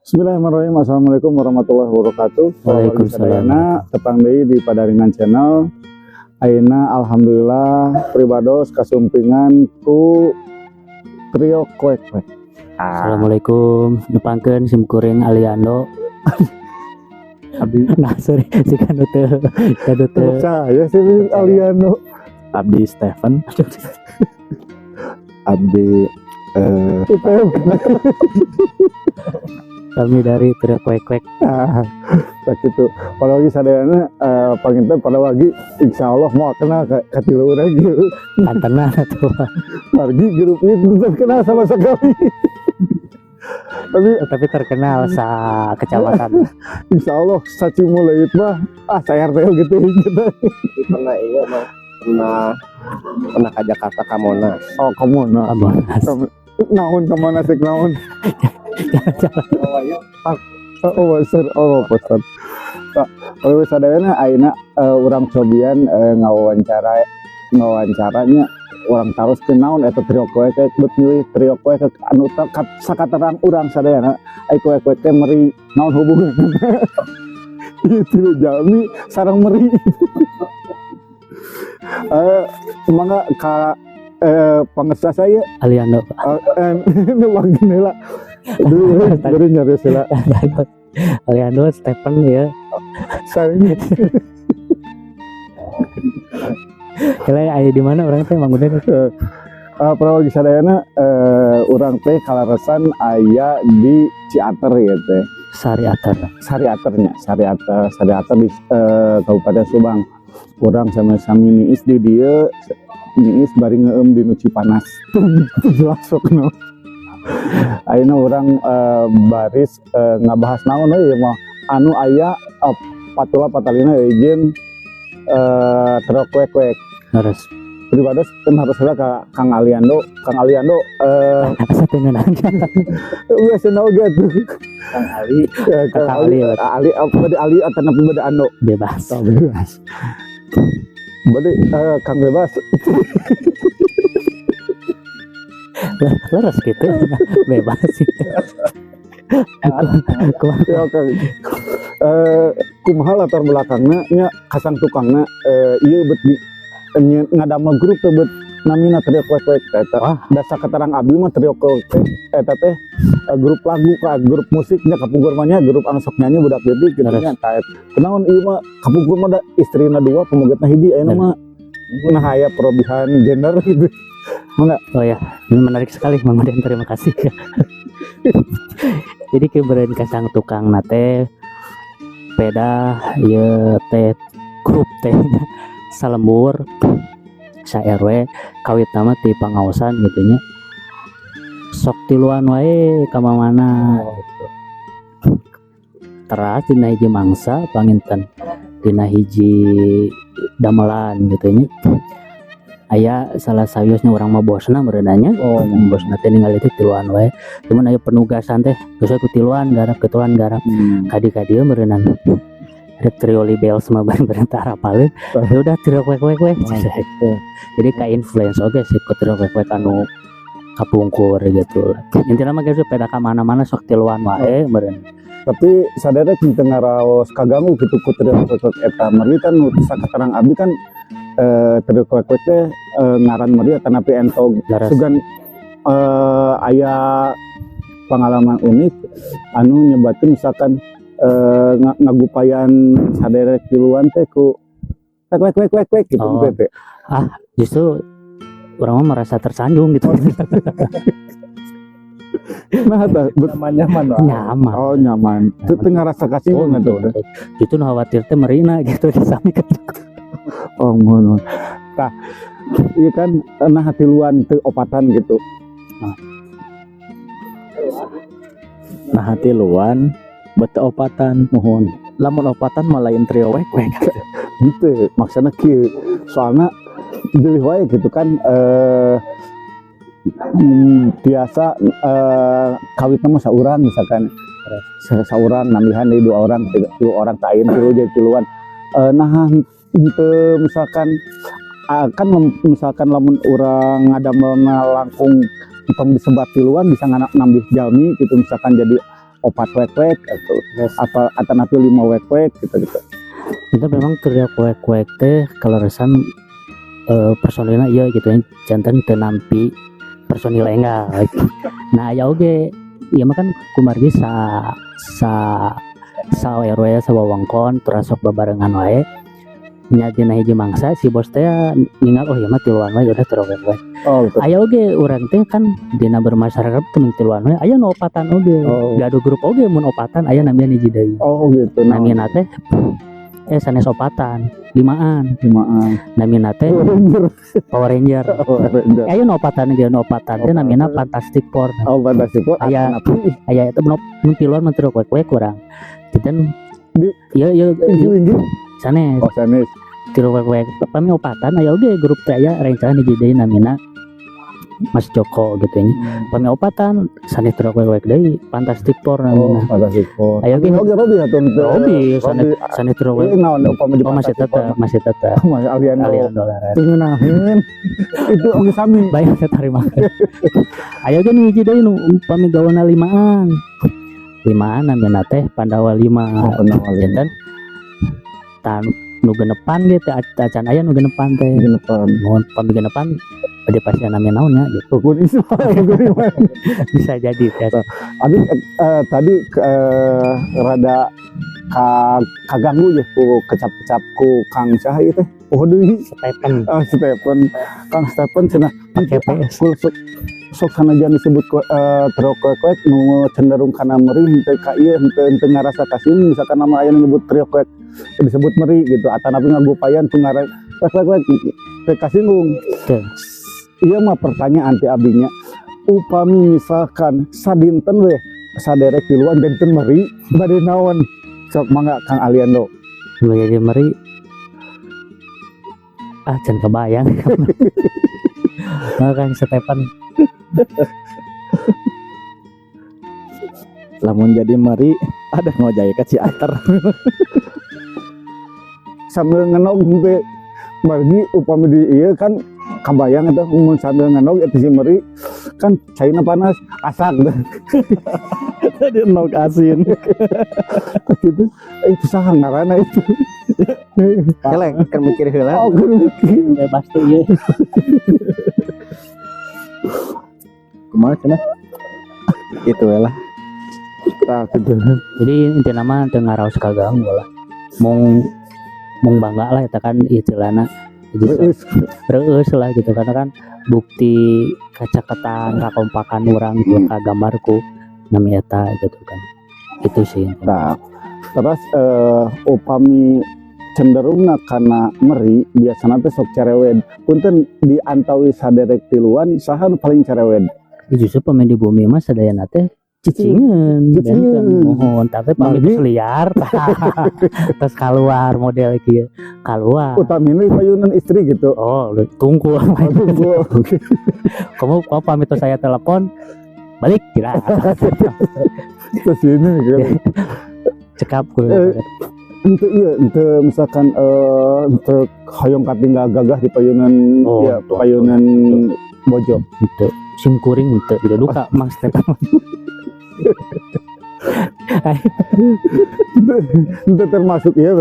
Bismillahirrahmanirrahim. Assalamualaikum warahmatullahi wabarakatuh. Waalaikumsalam. Sadayana tepang deui di Padaringan Channel. Ayeuna alhamdulillah pribados kasumpingan ku Trio Kuek Kuek. Ah, Assalamualaikum, nepangkeun sim kuring Aliando. Abdi. Nah, sorry, si kanu teu kanu teu. Saya sih Aliando. Abdi Stephen, Abdi UPM. Kami dari Trio Kuek Kuek. Ah, sakitu. Para wagi sadayana panginten para wagi insyaallah mau kenal ka tilu urang gitu. Kantenan atuh. Margi grup itu terkenal sama sekali. Tapi Tapi terkenal sa kecamatan. Insya Allah Sacimuleut mah ah saya RT gitu gitu. Pernah, iya mah pernah pernah ke Jakarta, ke Monas. Oh, kamu nah. Monas. Naon ke Monas rek naon? Jalan-jalan. Oh iya. Oh, poster, oh poster. Nah, kalau sadayana ayeuna urang cobian ngawawancara ngawancaranya urang taros ke naon eta Trio Kuek Kuek, bet milih Trio Kuek Kuek anu sakaterang urang sadayana ai kuek kuek teh meri, naon hubungan itu jalmi sareng meri? Mangga ka pangesa saya. Aliando. Ini lagi lah dulu dari nyari sila. Aliando, Stephen ya. Saya. Kira aya di mana urang teh, Mang Uden? Para wargi sadayana, urang teh kaleresan aya di Ciater ya teh. Sari Ater. Sari Aternya, Sari Ater, Sari Ater di Kabupaten Subang. Urang sami-sami niis di dieu, niis bari ngeueum di nu Cipanas. Jelas sok no. Ayeuna urang baris ngabahas naon we ieu mah anu aya patula patalina jeung Trio Kuek Kuek. Harus. Pribados kan harus heula ka Kang Aliando. Kang Aliando Asa teu ngeunaan. Biasa oge tuh. Kang Ali. Kang Kang Ali, Ali, Ali apa bade Ali atau napi bade Ando? Bebas. Oh, bebas. Bade Kang bebas. Leres gitu. Bebas gitu. Kumaha? Ya, Kang. Kumaha latar belakangna nya kasang tukangna ieu bet di ngadamel grup teh bet namina Trio Kuek Kuek eta? Wah. Da sakaterang abdi mah Trio Kuek Kuek eta teh grup lagu ka grup musiknya, kapungkur mah nya grup anu sok nyanyi budak leutik gitu nya. Tah eta. Kunaon ieu mah kapungkur mah da istrina dua, pamegetna hiji, ayeuna mah nah aya perobihan gender gitu. Oh ya, ini menarik sekali, Mang Uden, terima kasih. Jadi keberadaan kasang tukang na teh peda ieu teh grup teh salembur sa RW, kawit nama ti pangaosan gitu nya, sok tiluan wae ka mana gitu. Teras dina hiji mangsa panginten dina hiji damelan gitu nya, aya salah sawiosna urang mah bosna meureunanya. Oh, bosna teh ningali teh tiluan wae, cuman aya penugasan teh geus we ku tiluan garap, ketiluan garap. Kadi kadieu meureunnan rek Trio Libels mah bareng-bareng teu arapaleun, ya udah Trio Kuek Kuek we. Jadi ka influence oge sih ku Trio Kuek Kuek anu kapungkur gitu. Intinya mah geus peda ka mana-mana sok tiluan wae meureun. Tapi sadaya teu ngaraos kaganggu gitu ku Trio Kuek Kuek eta? Mergi kan nu sakaterang abdi kan Trio Kuek Kuek teh ngaran meri atanapi entog sugan aya pengalaman unik anu nyebatkeun misalkan ngagupayan saderek tiluan teh ku kwek kwek kwek kwek kwek gitu? Oh. Gitu teh. Justru urang mah merasa tersanjung gitu. Nah tah Nyaman nyaman lah. Nyaman. Oh, nyaman. Teu teu ngarasa kasinggung Oh, atuh gitu. Itu nu khawatir teh merina gitu disami. Oh, ngono. Tah, iya kan nah tiluan teu opatan gitu? Nah, tiluan bet opatan. Mohon. Lamun opatan mah lain Trio Wek Wek. Gitu maksudnya kieu, soalnya deuleuh wae gitu kan biasa kawitna mah saurang, misalkan saurang nambihan deui dua orang, tiga, tilu orang, tak ayeuna tilu jadi tiluan. Nah henteu misalkan kan misalkan lamun urang ngadamel langkung tong disebat tiluan bisa nganak nambih jalmi gitu, misalkan jadi opat wek-wek atau apa atanapi lima wek-wek gitu gitu. Itu memang trio wek-wek teh kaleresan personilna ieu gitu ya, janten teu nampi personil enggal. Nah aya oge ieu mah kan kumargi sa sa sa RW sawawengkon terus sok babarengan wae nya. Dina hiji mangsa si bos teh ningal, oh ieu mah tiluan wae, udah trio wek-wek. Oh gitu. Aya oge urang teh kan dina bermasyarakat teu tiluan wae, aya nu opatan oge. Gaduh grup oge, mun opatan aya namina hiji deui. Oh gitu. Nah, namina teh sanes opatan, limaan. Limaan. Namina teh Ranger. Power Ranger. Oh, Ranger. Aya nu opatan ge, nu opatan teh namina Fantastic Four. Oh, Fantastic Four. Aya. Atanapi Aya eta mun tiluan mun teu wek-wek kurang janten ieu ieu inggi-inggi. Sanes. Oh, sanes. Tilu wek-wek. Pami opatan aya oge grup teh, aya rencangan hiji deui namina Mas Joko gitu nya. Pami opatan sanes trio wek-wek deui, Fantastic Four Oh, namina. Fantastic Four. Aya oge. Oke, Robi atuh teu. Robi sanes, sanes trio Ieu wek. naon upami di Oh, masih Fantastic Four? tetap, masih tetap. Masih Aliando. Aliando Laras. Teu ngeunaheun. Itu oge sami. Baik, saya terima. Aya oge nu hiji deui nu upami gawana limaan, limaan namina teh Pandawa lima. Oh, Pandawa lima. Janten tan nu genepan ge teh acan aya nu genepan teh. Genepan. Mun pami genepan bade pasti namina naon nya gitu. Rukun Islam, rukun iman. Bisa jadi teh. Abi tadi rada kaganggu ya ku kecap-kecap ku Kang saha ieu teh? Oh deui. Stephen. Ah, Stephen. Kang Stephen cenah Pakai PS. Kul sok sok sanajan disebut trio kuek-kuek nu cenderung kana meri henteu ka ieu, henteu henteu ngarasa kasih. Misalkan nama aya nu nyebut trio kuek disebut meri gitu atanapi ngagupayan ku ngaran kuek kuek kuek teu kasinggung. Teu. Ieu mah pertanyaan ti abinya, upami misalkan sadinten weh saderek tiluan janten meri, bade naon? Sok mangga, Kang Aliando. Nu jadi meri, ah, can kebayang. Nah, Kang Stephen. Lamun jadi meri ada ngojay ka Ciater. Sambil ngenog teh margi upami di ieu kan kabayang eta mun sambil ngenog eta si meri kan caina panas asak. Jadi nog asin. Gitu itu saha ngaranna itu? Kelek kan mikir heula. Oh, mikir. Bebas tuh ieu. Kumaha cenah? Itu we lah. Tah gitu. Jadi intina mah teu ngaraos kaganggu lah, mung mung bangga lah eta kan istilahna. Jadi Reueus. Reueus lah gitu, karena kan bukti kacaketan kakompakan urang gitu, kagambarku nami eta gitu kan, itu sih. Nah, terus upami cenderungna kana meri biasana teh sok cerewet. Punten, di antawi saderek tiluan saha nu paling cerewet? Ya, justru pemain di bumi mah sadayana teh cicingeun. Cicingeun. Benten mohon, tapi pami Margi. Geus liar terus keluar model kieu keluar. Utamina payunan istri gitu. Oh, lu tunggu. Aduh, Kamu kamu pamit tuh, saya telepon balik kira. Terus ini gitu. Cekap ku. Ente iya, ente misalkan ente hoyong katinggal gagah di payunan Oh, ya, betul, payunan bojo. Gitu sim kuring ente udah duka Mang Stefan. Ente termasuk iya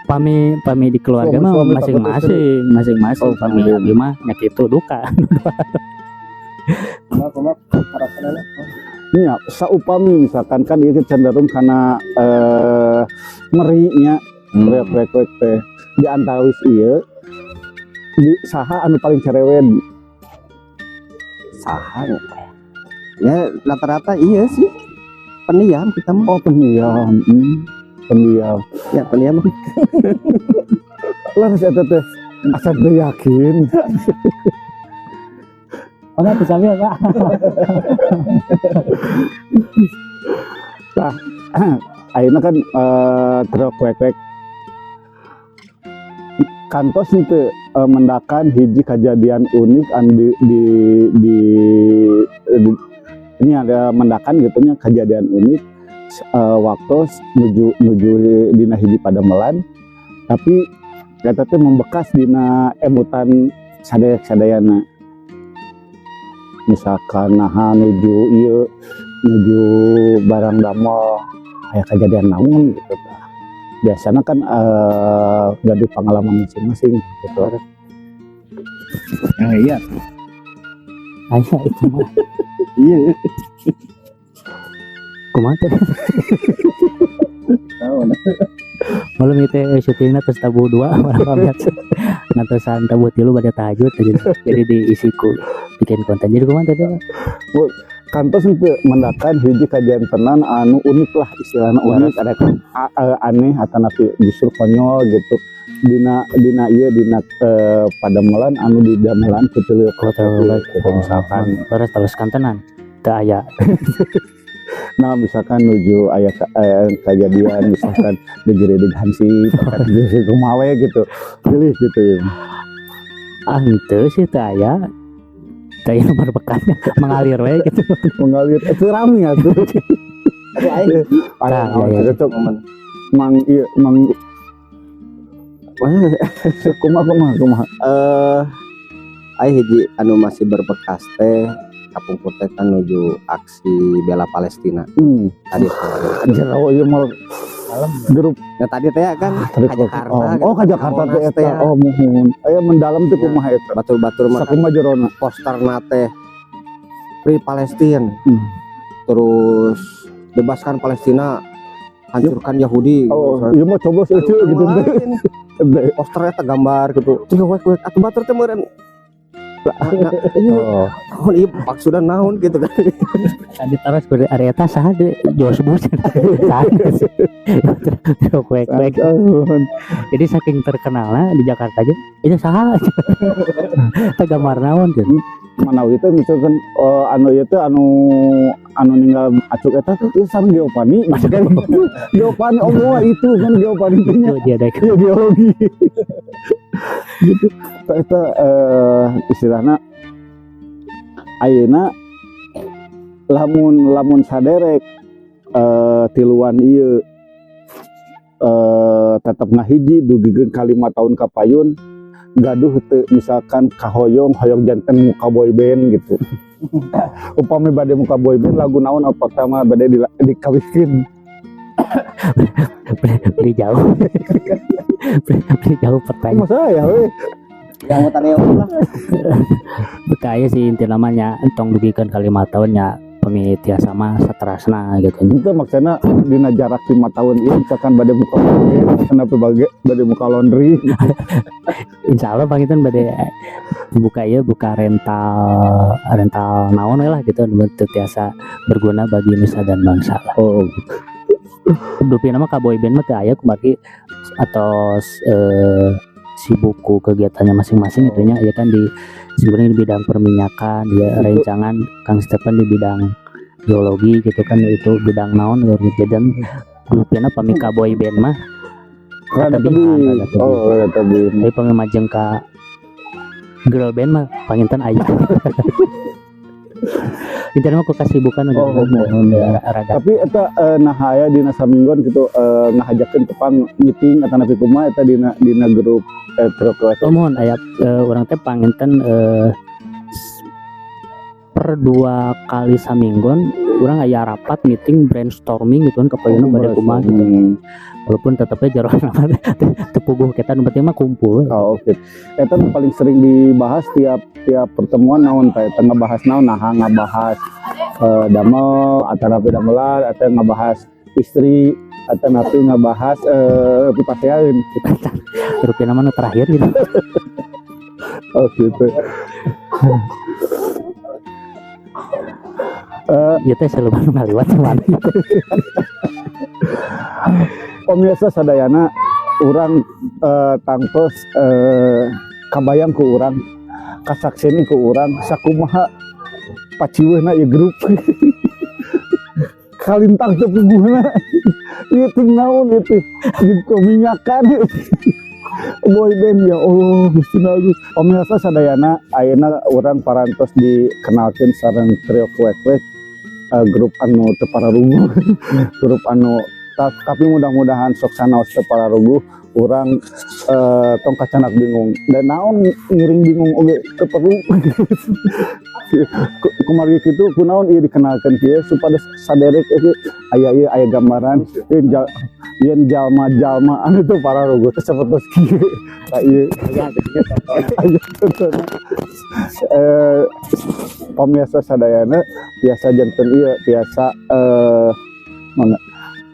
Pami pami di keluarga mah Suami-suami takut. Masing-masing masing-masing. Oh, pami masing-masing. abdi mah nya kitu duka. Nya saupami misalkan kan itu cenderung karena merinya reok-reok teh, di antawis ieu di saha anu paling cerewet? Saha ya? Ya rata-rata iya sih. Pendiam kita mah. Oh, pendiam. Pendiam. Ya pendiam. Lah eta teh asa teu yakin. Oh, bisa ya, Pak. Tah, ayeuna kan trio kuek-kuek kantos henteu mendakan hiji kejadian unik anu di ini ada mendakan gitu nya, kejadian unik waktu nuju nuju dina hiji padamelan, tapi eta teh membekas dina emutan sadaya sadayana. Misalkan naha nuju ieu Nuju barang damel aya kejadian naon gitu tah. Biasanya kan gaduh pengalaman masing-masing gitu. Yang iya. Aya itu mah. Iya. Kumaha teh? Tahu. Malam itu syutingnya terus tabuh dua orang ngantosan tabuh tilu pada tahajud, jadi diisi ku bikin konten. Jadi kumaha tadi, Pak? Kantos henteu mendakan hiji kajantenan anu unik lah, istilahnya unik, ada aneh atau napi justru konyol gitu dina dina ieu dina padamelan anu didamelan ku teu gitu misalkan? Terus terus kantenan teu aya. Nah, misalkan nuju aya kejadian misalkan digeredig hansip atau kumaha we gitu, pilih gitu ya. Ah, henteu sih, teu aya. Teu aya nomor bekasnya, mengalir we gitu. Mengalir itu rame atuh. Tapi aing aya. Tah, iya. Itu momen mang iya mang kumaha kumaha kumaha? Aya hiji anu masih berbekas teh, kapungkur teh kan nuju aksi bela Palestina tadi teh. Jero ieu mah grup. Nah, tadi teh kan Tadi ka Jakarta oh, gitu. Oh, ka Jakarta teh Monas eta. Teh ya. Oh, muhun aya mendalam teh. Ya. Kumaha eta? Batur-batur mah kan Sakumaha jerona? Posterna teh Free Palestine, terus bebaskan Palestina, hancurkan Yahudi. Oh, ieu mah coblos itu gitu. Lain. Posternya teh gambar gitu. Cing wek wek atuh batur teh meureun. Nah, iya, naon ieu maksudna naon gitu kan. Tadi terus ber area eta saha di George Bush saha sih? Wek wek. Jadi saking terkenalnya di Jakarta aja itu saha teh, gambar naon gitu. Manawi teh misalkan anu ieu teh anu anu ninggal acuk eta teh ieu sareng Geopani misalkan, Geopani, oh wah, itu kan Geopani teh nya. Itu dia dek. Iya, geologi gitu. Tah, eta istilahna ayeuna lamun lamun saderek tiluan ieu tetep ngahiji dugikeun ka 5 tahun kapayun, gaduh teu misalkan kahoyong hoyong janten muka boy band gitu? Upami bade muka boy band, lagu naon anu pertama bade dikawihkeun? Beli, beli jauh, beli, beli jauh pertanyaan. Masa ya we. Yang mau tanya lah. Kaya sih inti namanya entong dugikeun ka 5 tahun ya, pami tiasa mah saterasna gitu. Itu maksudnya dina jarak 5 tahun ieu misalkan bade muka boy band, kenapa bage bade muka laundry? Insya Allah panginten bade buka ya, buka rental rental naon we lah gitu, teu tiasa berguna bagi nusa dan bangsa lah. Oh. Dupi nama ka boy band mah teu aya kumargi atau sibuk ku kegiatannya masing-masing gitu nya ya kan, di sebenarnya di bidang perminyakan ya. Itu. Rencangan Kang Stephen di bidang geologi gitu kan, itu bidang naon gitu. Dan grupnya pami ka boy band mah rada ketebihan, tebih. Rada tebih. Oh, rada tebih. Tapi pami majeng ka girl band mah panginten aya. Intinya mah ku kasibukan. Oh, mohon ya. Rada. Tapi eta nah aya dina samingguan gitu ngahajakeun tepang meeting atau napi kumaha eta dina dina grup truk? Oh, mohon aya, urang teh panginten per 2 kali samingguan urang aya rapat, meeting, brainstorming gitu kan, kapayunna bade kumaha gitu. Walaupun tetepnya jero teu puguh kita, nu penting mah kumpul. Oh, oke. Eta nu paling sering dibahas tiap tiap pertemuan naon teh? Eta ngebahas naon? Nah, ngebahas damel atau napi damelan atau ngebahas istri atau napi ngebahas pipasean? Rupina mah nu terakhir gitu. Oh, gitu. Ieu teh seuleum nu ngaliwat mana. Pemirsa sadayana, urang tangtos kabayang ku urang, kasakseni ku urang sakumaha paciweuhna ieu grup, kalintang teu puguhna ieu ting naon ieu teh jeung minyakan boy band. Ya Allah Gusti Agung. Pemirsa sadayana, ayeuna urang parantos dikenalkeun sareng trio kuek-kuek, grup anu teu pararuguh, grup anu tapi mudah-mudahan sok sanaos teu pararuguh urang tong kacanak bingung dan naon ngiring bingung oge teu perlu. Kumargi kitu kunaon ieu dikenalkeun kieu supados saderek ieu aya ieu aya gambaran yen yen jalma-jalma anu teu pararuguh teh sapertos kieu. Tah ieu aya contohna. Pamiarsa sadayana tiasa janten ieu tiasa mana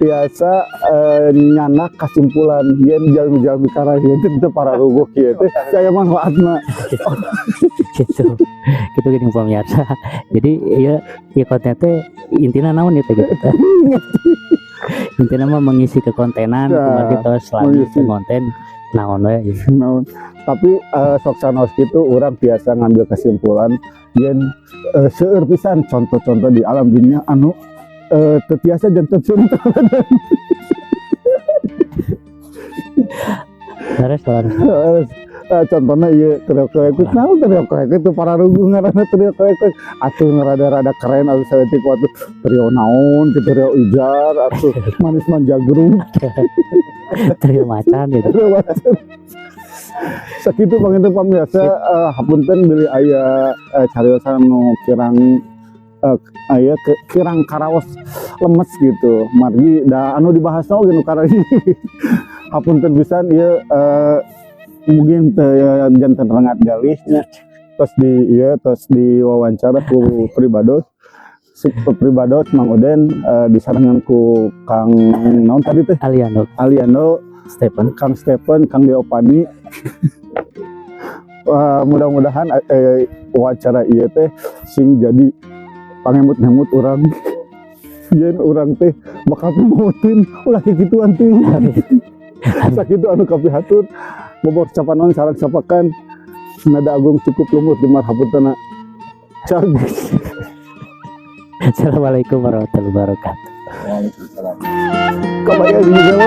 tiasa nyandak kasimpulan yen jalmi-jalmi kararieu teh teu pararuguh kieu teh aya manfaatna. Gitu gitu gini pemirsa, jadi ya ya konten teh intinya naon ya teh gitu teh, intinya mah mengisi kekontenan. Ya, kumargi tos lagi mengisi. Konten naon we gitu. Naon. Tapi sok sanaos kitu urang biasa ngambil kesimpulan yen seueur pisan contoh-contoh di alam dunia anu teu tiasa janten suri teladan. Terus terus. Contohnya ieu trio kwek, naon trio kwek itu pararuguh ngaranna trio kwek atuh rada-rada keren atuh saeutik waktu trio naon gitu, trio ijar atuh manis manja grup. Trio macan gitu. Trio macan. Sakitu panginten pamirsa, hapunten bilih aya cariosan nu kirang aya kirang karaos lemes gitu, margi da anu dibahasna oge nu karari. Hapunten pisan ieu mungkin teu janten rengat galihnya tos di ieu tos diwawancara ku pribados pribados Mang Oden disarengan ku Kang naon tadi teh? Aliano. Aliano. Stephen. Kang Stephen, Kang Deopani. Wah, mudah-mudahan wawancara ieu teh sing jadi pangemut-ngemut urang yen urang teh bakal mautin ulah kikituan teh. Sakitu anu kapihatur, bobor capanon sareng sapakan nada agung cukup lumut jemar hapuntenna. Cag. Assalamualaikum warahmatullahi wabarakatuh. Waalaikumsalam. Kebayang juga.